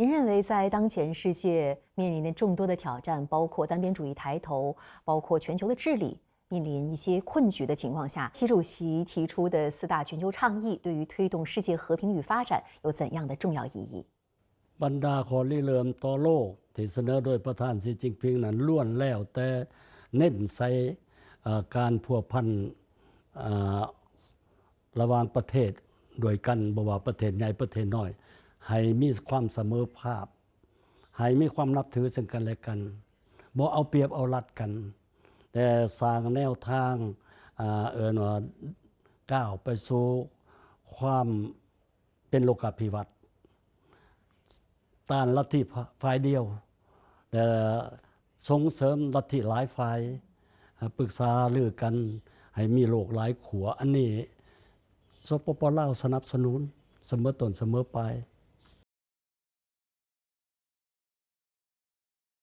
您认为在当前世界面临的众多的挑战，包括单边主义抬头，包括全球的治理面临一些困局的情况下，习主席提出的四大全球倡议对于推动世界和平与发展有怎样的重要意义？ ບັນດາຂໍ້ລິເລີ່ມຕໍ່ໂລກທີ່ສະເໜີໂດຍປະທານ ສີ ຈິ້ນຜິງ ນັ້ນ ລ້ວນແລ້ວແຕ່ເນັ້ນໃສ່ ເອີ ການພົວພັນ ເອີ ລະຫວ່າງປະເທດດ້ວຍກັນ, ບໍ່ວ່າປະເທດໃຫຍ່ປະເທດນ້ອຍ, ໃຫ້ມີຄວາມສະເໝີພາບ, ໃຫ້ມີຄວາມນັບຖືເຊິ່ງກັນແລະກັນ, ບໍ່ເອົາປຽບເອົາລັດກັນ, ແຕ່ສ້າງແນວທາງ ເອີ້ນວ່າ ກ້າວໄປສູ່ຄວາມ ເປັນໂລກາພິວັດ, ຕ້ານລັດທິຝ່າຍດຽວ ແລະ ສົ່ງເສີມລັດທິຫຼາຍຝ່າຍ, ປຶກສາຫາລືກັນໃຫ້ມີໂລກຫຼາຍຂົ້ວ. ອັນນີ້ ສປປ ລາວ ສະໜັບສະໜູນສະເໝີຕົ້ນສະເໝີປາຍ.